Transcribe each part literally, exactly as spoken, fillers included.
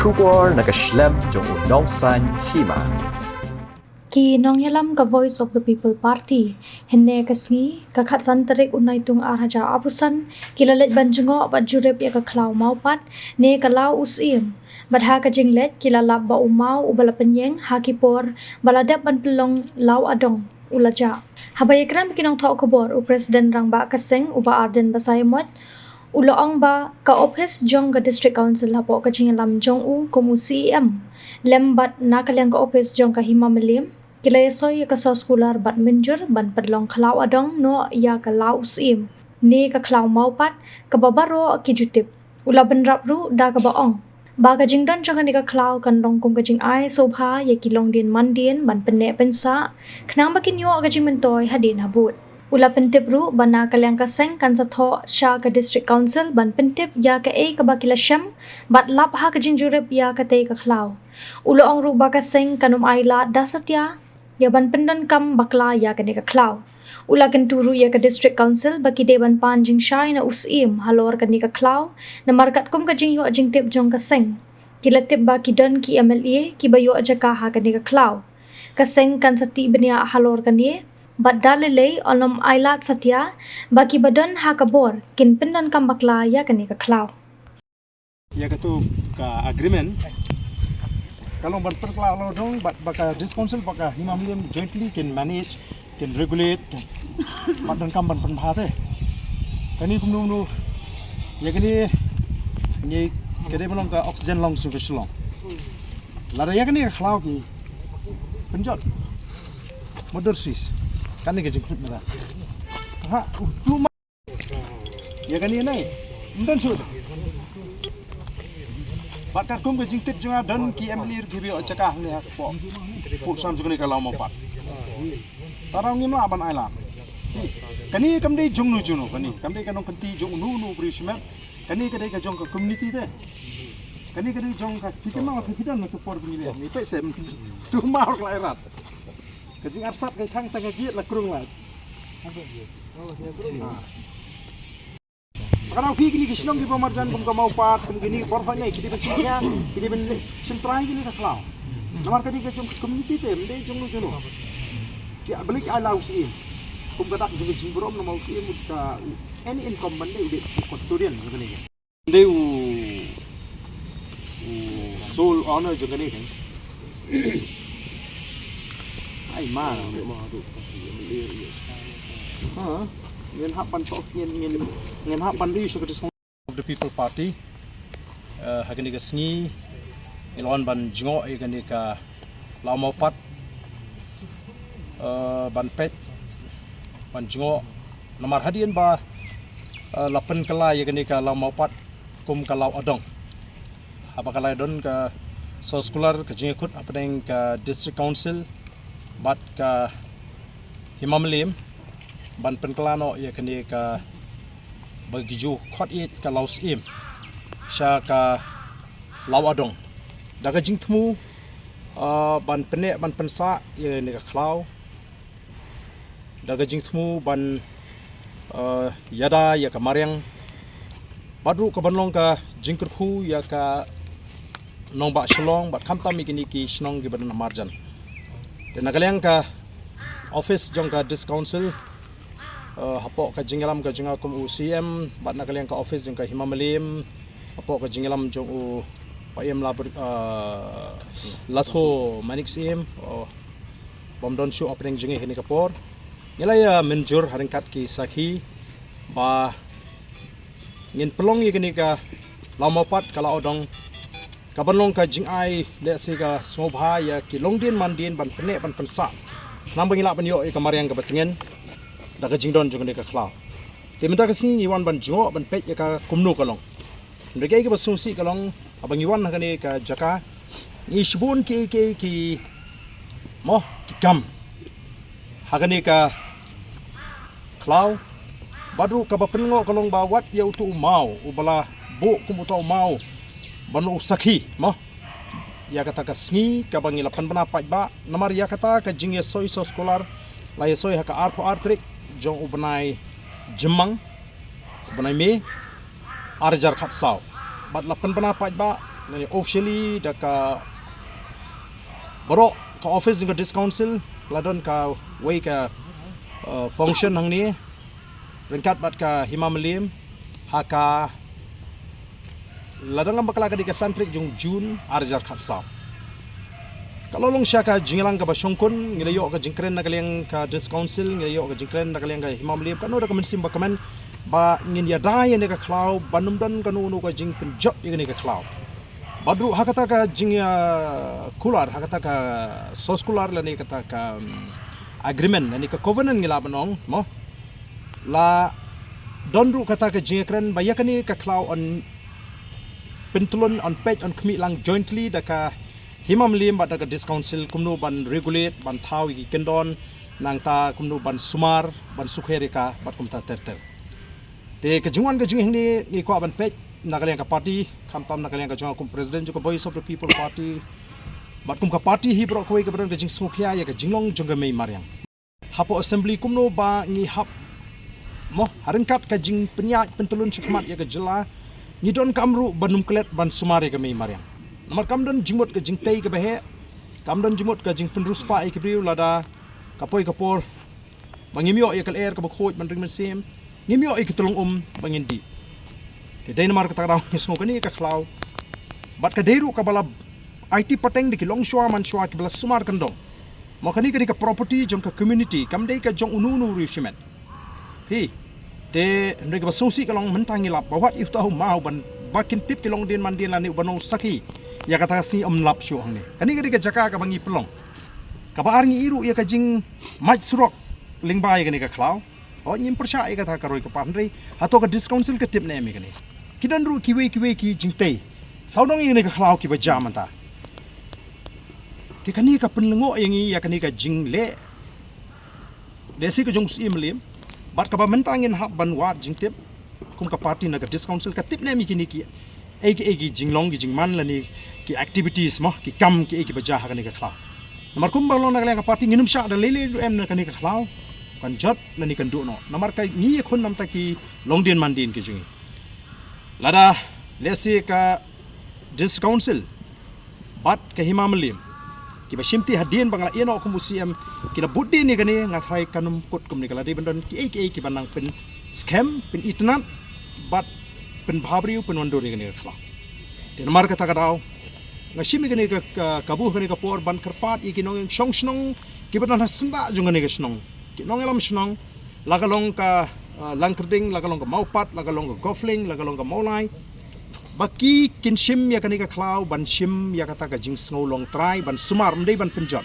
Khubor na ka shlem jong u nongsan hima. Ki nongïalam ka Voice of the People Party, hynne ka sngi, ka khatsan tarik u Naitung ar hajar arphew san, ki la leit ban jngoh bad jurip ïa ka khlaw Mawpat, ne ka law u Syiem. Bad ha ka jingleit, ki la lap ba u maw uba la pynïeng ha ki por ba la dep ban pynlong law adong u la jah. Haba ïakren bad ki nongthoh khubor, u President Rangbah ka seng, u Bah Ardent Basaiawmoit, u la ong ba ka ophis jong ka District Council hapoh ka jingïalam jong u kum u C E M, lem bad na ka liang ka ophis jong ka Hima Mylliem, ki la ïasoi ïa ka soskular bad mynjur ban pynlong khlaw adong noh ïa ka law u Syiem, ne ka khlaw Mawpat, kaba baroh ki ju tip. U la bynrap ruh da kaba ong ba ka jingdon jong kane ka khlaw kan long kum ka jingai sngewbha ïa ki longdien mandien ban pynneh pynsah, khnang ba kin ïoh ka jingmyntoi hadien habud. U la pyntip ruh ba na ka liang ka seng kan sa thoh sha ka District Council ban pyntip ïa kaei kaba ki la shem bad lap ha ka jingjurip ïa katei ka khlaw. U la ong ruh ba ka seng kan ym ailad da satia ïa ban pyndonkam bakla ïa kane ka khlaw. U la kyntu ruh ïa ka District Council ba ki dei ban pan jingshai na u Syiem halor kane ka khlaw, namar katkum ka jingïoh jingtip jong ka seng, ki la tip ba ki don ki M L A kiba ïoh jaka ha kane ka khlaw. Ka seng kan sa tih bniah halor kane, bad da lei lei yn ym ailad satia ba kiba don ha ka bor kin pyndonkam bakla ïa kane ka khlaw. Ïa katu ka agreement ka long ban pynkylla law adong, bad ba ka District Council bad ka Hima Mylliem jointly kin manage, kin regulate, bad donkam ban pynbha te. Kane kumno kumno, ïa kane, ngi, ka dei ban long ka oxygen lung jong ka Shillong. Lada ïa kane ka khlaw ki pynjot, mother sis, kane ka jingkhuid mara. Ha, utu ma. Ïa kane ne, ym don shuh. Bad katkum ka jingtip jong nga, don ki M L A kiba ïoh jaka hangne hapoh, hapoh sam jong kane ka law Mawpat. Tang ngim lah ban ailad. Kane kam dei jongno jongno, kane kam dei ka nongkynti jong uno uno u briew shimet. Kane ka dei ka jong ka community te. Kane ka dei jong ka, phi kynmaw, phi don na tu por phi ngi leh. Ni peit se, tu mar ka la rat. Ka jingarsat ka tang tang ka giat la krung la. Ka dei phi kine ki shnong kiba marjan kum ka Mawpat, kum kine por pha ngai, ki dei ban shim ïa, ki dei ban shim trai kine ka khlaw. Namar ka dei ka jong ka community te, ym dei jongno jongno. Ki ïa balik ai law u Syiem. Kum ka dak jong ka jingburom namar u Syiem, ka u, any incumbent dei u dei u custodian jong kane. Dei u, u sole owner jong kane kan. Ai ma, dei ma, dei ma. Ha, ngin hap ban tok, ngin, ngin, ngin hap ban ri sha ka District of the People Party. Eh, ha kane ka sngi, ngi la wan ban jngoh ïa kane ka law Mawpat, eh, ban peit, ban jngoh, namar hadien ba, eh, la pynkylla ïa kane ka law Mawpat kum ka law adong. Haba ka la don ka soskular, ka jingïakut hapdeng ka District Council bad ka Hima Mylliem ban pynkylla noh ïa kane kaba ki ju khot ïa ka law Syiem sha ka law adong. Da ka jingthmu, ah, ban pynneh ban pynsah ïa kane ka khlaw. Da ka jingthmu ban, ah, ïada ïa ka mariang. Bad ruh ka ban long ka jingkyrkhu ïa ka nongbah Shillong, bad khamtam ïa kine ki shnong kiba don ha marjan. Te na ka liang ka office jong ka District Council, eh, hapoh ka jingïalam ka jong nga kum u C M, bad na ka liang ka office jong ka Hima Mylliem, hapoh ka jingïalam jong u Paiem Labor-, eh, Latho Manik Syiem, oh, bym don shuh hapdeng jong ngi ha kane ka por. Ngi la ïa mynjur ha ryngkat ki sakhi ba ngin pynlong ïa kane ka law Mawpat ka law adong, ka ban long ka jingai lehse ka sngewbha ïa ki longdien mandien ban pynneh ban pynsah, khnang ba ngin lah ban ïoh ïa ka mariang kaba tngen da ka jingdon jong kane ka khlaw. Te mynta ka sngi ngi wan ban jngoh ban peit ïa ka kumno ka long. Hynrei kaei kaba sngewsih ka long, haba ngi wan ha kane ka jaka, ngi shibun ki, ki, ki, mo, ki kam ha kane ka khlaw. Bad ruh kaba pynlong ka long ba wat ïa uto u maw uba la buh kum uto u maw ban long u sakhi, mo, ïa kata ka sngi kaba ngi la pynbna paidbah, namar ïa kata ka jingïasoi soskular la ïasoi ha ka arphew ar tarik jong u bnai Jymmang, u bnai May, ar hajar khatsaw. Bad la pynbna paidbah Nani officially da ka baroh ka office jong ka District Council, la don kawei ka, uh, function hangne ryngkat bad ka Hima Mylliem ha ka, la dang bakla ka dei ka san tarik jong June ar hajar khatsaw. Ka la long sha ka jingïalang kaba shongkun, ngi la ïoh ka jingkren na ka liang ka District Council, ngi la ïoh ka jingkren na ka liang ka Hima Mylliem, kano da ka mynsiem ba kmen ba ngin ïada ïa kane ka khlaw, ban ym don kano kano ka jingpynjot ïa kane ka khlaw. Bad ruh ha kata ka jingïakular, ha kata ka soskular lane kata ka, um, agreement lane ka covenant ngi la ban ong, mo, la don ruh kata ka jingïakren ba ïa kane ka khlaw yn pyntlun, yn peit, yn khmih lang jointly da ka Hima Mylliem bad da ka District Council kumno ban regulate, ban thaw ïa ki kyndon, nangta kumno ban sumar, ban sukher ïa ka bad kumta ter ter. Te ka jingwan ka jingïahangne ngi kwah ban peit na ka liang ka party, khamtam na ka liang ka jong nga kum president jong ka Voice of the People Party, bad kum ka party hi baroh kawei kaba don ka jingsngewkhia ïa ka jinglong jong ka mei mariang hapoh assembly, kumno ba ngi hap, mo, ha ryngkat ka jingpynïaid pyntlun shakhmat ïa ka jylla, ngi donkam ruh ban ym klet ban sumar ïa ka mei mariang. Namar kam don jingmut ka jingtei kaba heh, kam don jingmut ka jingpynriewspah ïa ki briew lada ka poi ka por ba ngim ïoh ïa ka lyer kaba khuid ban ring mynsiem, ngim ïoh ïa ki tyllong um ba ngin dih. Te dei namar kata ka daw ngi sngew kane ka khlaw bad ka dei ruh kaba la aiti pateng da ki longshuwa manshwa kiba la sumar kyndong. Mo, kane ka dei ka property jong ka community, kam dei ka jong uno uno u riew shimet. Phi, te hynrei kaba sngewsih ka long mynta ngi lap ba wat ïa uta u maw ban ba kin tip ki longdien mandien lane uba nong sakhi ïa kata ka sngi ym lap shuh hangne. Kane ka dei ka jaka kaba ngi pynlong. Kaba ar ngi ïohi ruh ïa ka jingmait surok lyngba ïa kane ka khlaw. Hooid, ngim pyrshah ïa kata ka roi ka par, hynrei hato ka District Council ka tip ne em ïa kane? Ki don ruh kiwei kiwei ki jingtei. Sawdong ïa kane ka khlaw kiba jia mynta. Te kane ka pynlyngngoh ïa ngi ïa kane ka jingleh, lehse ka jong u Syiem Mylliem, bad kaba mynta ngin hap ban wad jingtip kum ka party na ka District Council, ka tip ne em ïa kine ki, ei ki, ei ki jinglong ki jingman lane ki activities, mo, ki kam ki, ei kiba jia ha kane ka khlaw. Namar kumba long na ka liang ka party ngin ym shah da lei lei ruh em na kane ka khlaw kan jot lane kan duh noh. Namar ka ngi ïakhun namar ki longdien mandien ki jong ngi. Lada lehse ka District Council bad ka Hima Mylliem kiba shimti hadien ba nga la ïeh noh kum u Syiem ki la bud dien ïa kane, nga tharai kan ym kut kumne, ka la dei ban don kiei kiei kiban nang pynskhem, pynitynnad bad pynbhabriew, pynwandur ïa kane ka khlaw. Te namar kata ka daw nga shim ïa kane ka, ka, kabu kane ka por ban kyrpad ïa ki nongshong shnong kiba don ha syndah jong kane ka shnong, ki nongïalam shnong, la ka long ka, uh, Langkyrding, la ka long ka Mawpat, la ka long ka Golflink, la ka long ka Mawlai, ba ki kin shim ïa kane ka khlaw ban shim ïa kata ka jingsngew long trai, ban sumar, ym dei ban pynjot,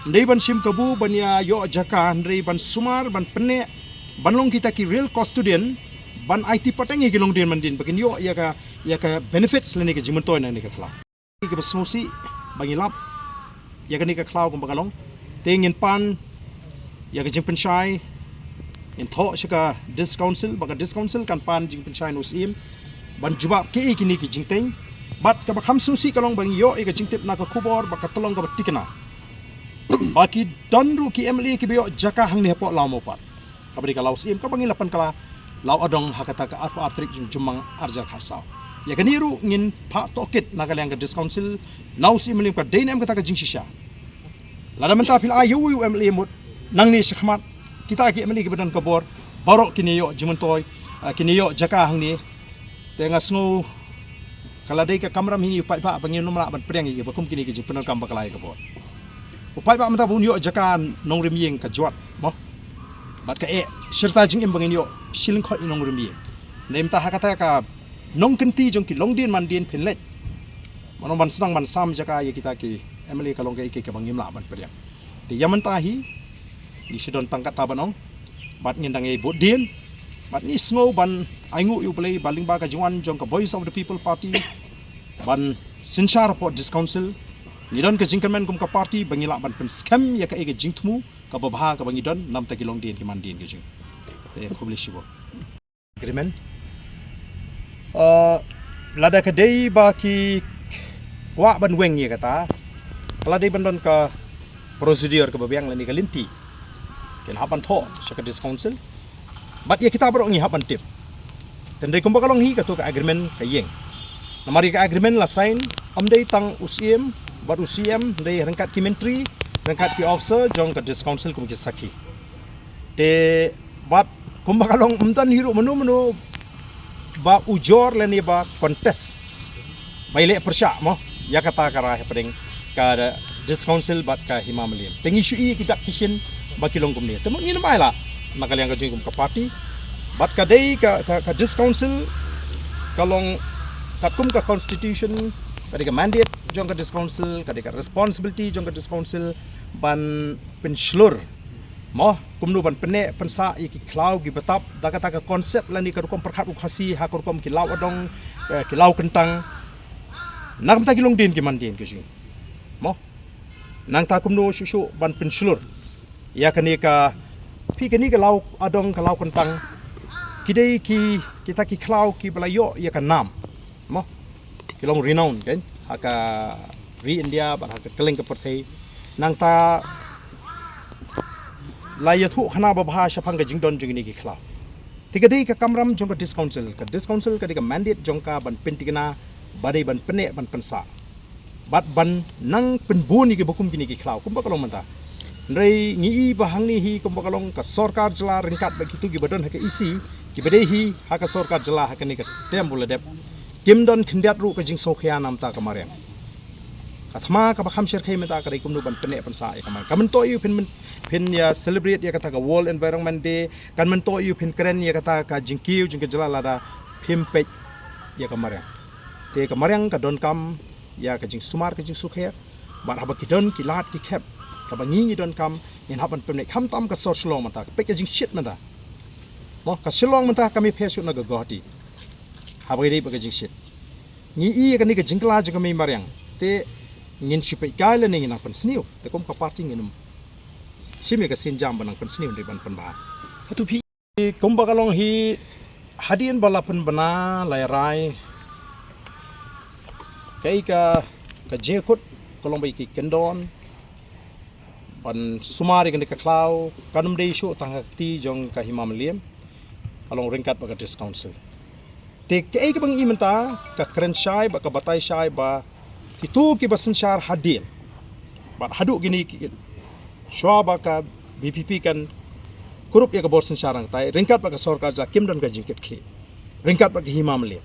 ym dei ban shim kabu ban ïa ïoh jaka, hynrei ban sumar, ban pynneh, ban long kita ki real custodian, ban aiti pateng ïa ki longdien mandien ba kin ïoh ïa ka, ïa ka benefits lane ka jingmyntoi na kane ka khlaw. Kiba sngewsih ba ngi lap ïa kane ka khlaw kumba ka long, te ngin pan ïa ka jingpynshai, ngin thoh sha ka District Council ba ka District Council kan pan jingpynshai na u Syiem ban jubab kiei kine ki jingteng. Bad kaba kham sngewsih ka long ba ngi ïoh ïa ka jingtip na ka khubor ba ka tyllong kaba tikna ba ki don ruh ki M L A kiba ïoh jaka hangne hapoh Lawmawpat, kaba dei ka Law Syiem, kaba ngi la pynkylla Law Adong ha kata ka arphew ar tarik jong Jymmang ar hajar khatsaw. Ïa kane ruh ngin phah tohkit na ka liang ka District Council na u Syiem Mylliem, ka dei ne em kata ka jingshisha. Lada mynta phi la ai ïa uwei u M L A mut nangne shakhmat, kita ki M L A kiba don ka bor baroh kin ïoh jingmyntoi, ah, kin ïoh jaka hangne. Te nga sngew ka la dei ka kamram hi u paidbah ba ngin ym lah ban pdiang ïa kiba kum kine ki jingpyndonkam bakla ïa ka bor. U paidbah mynta ba un ïoh jaka nongrim ïing ka jwat, mo, bad ka eh shirta jingim ba ngin ïoh shilliang khoit nongrim ïing. Hynrei mynta ha kata ka nongkynti jong ki longdien mandien phin leit, mano ban sdang ban sam jaka ïa kita ki M L A, ka long kaei kaei kaba ngim lah ban pdiang. Te ïa mynta hi ngi shu don tang katta ban ong, bad ngin dang ïai bud dien, bad ngi sngew ban ainguh ïa U Blei ba lyngba ka jingwan jong ka Voice of the People Party ban synshar hapoh District Council, ngi don ka jingkyrmen kum ka party ba ngi lah ban pynskhem ïa kaei ka jingthmu kaba bha kaba ngi don namar ki longdien ki mandien ki jong ngi. Te khublei shibun. Agreement. Uh, lada ka dei ba ki kwah ban weng ïa kata, ka la dei ban don ka procedure kaba biang lane ka lynti. Kin hap ban thoh sha ka District Council. Bad ïa kita baroh ngi hap ban tip. Te hynrei kumba ka long hi, kato ka agreement ka ïeng. Namar ïa ka agreement la sign, ym dei tang u Syiem bad u Syiem, dei ryngkat ki myntri, ryngkat ki officer jong ka District Council kum ki sakhi. Te bad kumba ka long, ym don hi ruh mano mano ba ujor lane ba contest, ba ïaleh pyrshah mo ïa kata ka rai hapdeng ka District Council bad ka Hima Mylliem. Te ngi shu ïohi ki dak ki shin ba ki long kumne. Te mut ngin ym ailad na ka liang ka jong ngi kum ka party. Bad ka dei ka, ka, ka District Council ka long katkum ka constitution, ka dei ka mandate jong ka District Council, ka dei ka responsibility jong ka District Council ban pynshlur mo, kumno ban pynneh pynsah ïa ki khlaw ki btap da kata ka concept lane ka rukom pyrkhat u Khasi ha ka rukom ki law adong, eh, ki law kyntang. Na ka bynta ki longdien ki mandien ki jong ngi mo, nangta kumno shuh shuh ban pynshlur ïa kane ka, phi, kane ka law adong, ka law kyntang, ki dei ki, kita ki khlaw kiba la ïoh ïa ka nam mo, ki long renowned kan ha ka ri India bad ha ka kylleng ka pyrthei. Nangta la ïathuh khana babha shaphang ka jingdon jong kine ki khlaw. Te ka dei ka kamram jong ka District Council. Ka District Council ka dei ka mandate jong ka ban pynthikna, ba dei ban pynneh ban pynsah bad ban nang pynbun ïa kiba kum kine ki khlaw kumba ka long mynta. Hynrei ngi i ba hangne hi kumba ka long, ka sorkar jylla ryngkat bad kito kiba don ha ka EC, kiba dei hi ha ka sorkar jylla ha kane ka term ba la dep, kim don khyndiat ruh ka jingsngewkhia na ka bynta ka mariang. Ka thma kaba kham shyrkhei mynta ka dei kumno ban pynneh pynsah ïa ka mariang. Kan myntoi ïa u phin, phin ïa celebrate ïa kata ka World Environment Day, kan myntoi ïa u phin kren ïa kata ka jingkiew jong ka jylla lada phim peit ïa ka mariang. Te ka mariang ka donkam ïa ka jingsumar ka jingsukher. Bad haba ki don ki lad ki khep kaba ngi ngi donkam, ngin hap ban pynmih. Khamtam ka sor Shillong mynta, ka peit ka jingshit mynta mo, ka Shillong mynta kam ïapher shuh na ka Guwahati haba ïadei bad ka jingshit. Ngi i ïa kane ka jingkylla jong ka mei mariang, te ngin shu peit kai lane ngin nang pynsniew. Te kum ka party ngin ym shim ïa ka sienjam ban nang pynsniew, hynrei ban pynbha. Hato phi Kumba ka long hi, hadien ba la pynbna la rai, kaei ka, ka jingkut ka long ba ki kyndon ban sumar ïa kane ka khlaw kan ym dei shuh tang ha ka kti jong ka Hima Mylliem, ka long ryngkat bad ka District Council. Te kaei kaba ngi i mynta, ka kren shai bad ka batai shai ba kito kiba synshar hadien bad haduh kine ki, shuwa ba ka VPP kan kurup ïa ka bor synshar nangtai, ryngkat bad ka sorkar jylla kim don ka jingkitkhlieh ryngkat bad ka Hima Mylliem.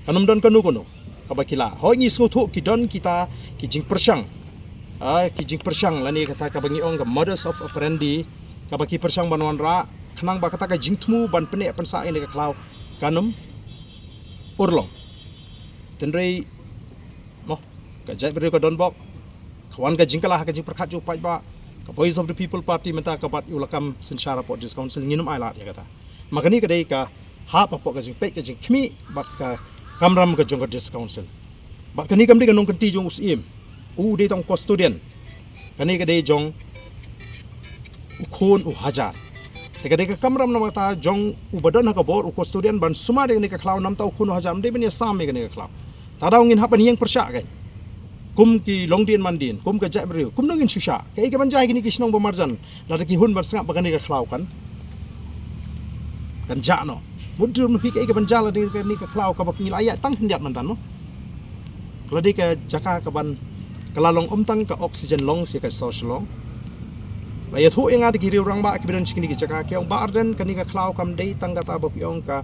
Kan ym don kano kano kaba ki lah. Hooid, ngi sngewthuh ki don kita ki jingpyrshang, ah, ki jingpyrshang lane kata kaba ngi ong ka modus of operandi, kaba ki pyrshang ban wanrah khnang ba kata ka jingthmu ban pynneh pynsah ïa kane ka khlaw kan ym urlong. Hynrei mo, ka jaitbynriew ka donbok, ka wan ka jingkylla ha ka jingpyrkhat jong u paidbah, ka Voice of the People Party mynta ka bat ïa u lakam synshar hapoh District Council, ngin ym ailad ïa kata. Ma kane ka dei ka hap hapoh ka jingpeit ka jingkhmih bad ka kamram ka jong ka District Council. Bad kane kam dei ka nongkynti jong u Syiem, u dei tang u custodian. Kane ka dei jong u khun u hajar. Te ka dei ka kamram namar kata jong uba don ha ka bor, u custodian, ban sumar ïa kane ka khlaw, namar ta u khun u hajar ym dei ban ïasam ïa kane ka khlaw. Te daw ngin hap ban ïeng pyrshah kein, kum ki longdien mandien, kum ka jaitbynriew, kumno ngin shu shah? Kaei kaban jia ha kine ki shnong ba marjan lada ki hun ban sngap ba kane ka khlaw kan, kan jah noh? Mutdur ma phi, kaei kaban jia lada kane ka khlaw kaba ngi la ïaid tang khyndiat mynta noh? Ka la dei ka jaka kaban, ka la long ym tang ka oxygen lungs ïa ka sor Shillong. La ïathuh ïa nga da ki riew rangbah kiba don sha kine ki jaka, ki ong, Bah Ardent, kane ka khlaw kam dei tang kata ba phi ong ka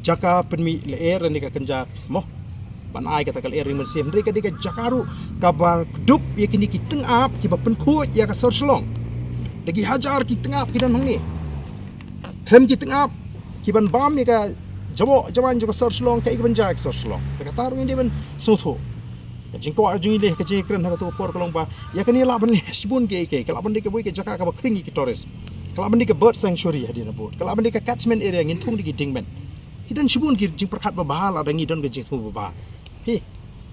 jaka pynmih lyer lane ka kynja mo, ban ai kata ka lyer ring mynsiem, hynrei ka dei ka jaka ruh kaba kdup ïa kine ki tyngab kiba pynkhuid ïa ka sor Shillong. Da ki hajar ki tyngab ki don hangne. Khlem ki tyngab kiban bam ïa ka jaboh jawaiñ jong ka sor Shillong, kaei kaban jia ïa ka sor Shillong? Te kata ruh ngi dei ban sngewthuh. Ka jingkwah jong ngi leh, ka jingkren ha kato ka por ka long ba ïa kane lah ban leh shibun kiei kiei, ka lah ban dei kawei ka jaka kaba khring ïa ki tourist, ka lah ban dei ka bird sanctuary hadien habud, ka lah ban dei ka catchment area, ngin thung da ki diengmen. Ki don shibun ki jingpyrkhat babha lada ngi don ka jingthmu babha. Phi,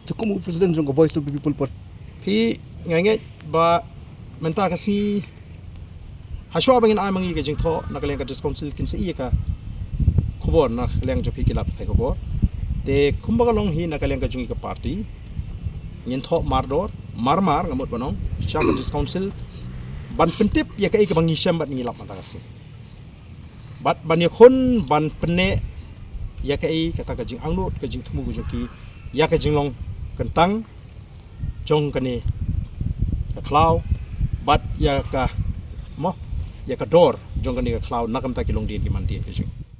te kum u president jong ka Voice of the People Party, phi, nga ngeit ba mynta ka sngi, hashuwa ba ngin ai ma ngi ka jingthoh na ka liang ka District Council, kin sa ïoh ïa ka khubor na ka liang jong phi ki lad pathai khubor. Te kumba ka long hi na ka liang ka jong ngi ka party, ngin thoh mardor marmar, nga mut ban ong, sha ka District Council ban pyntip ïa kaei kaba ngi shem bad ngi lap mynta ka sngi, bad ban ïakhun ban pynneh ïa kaei kata ka jingangnud, ka jingthmu ka jong ki ïa ka jinglong kyntang jong kane ka khlaw bad ïa ka, mo, ïa ka dor jong kane ka khlaw na ka bynta ki longdien ki mandien ka jong ngi.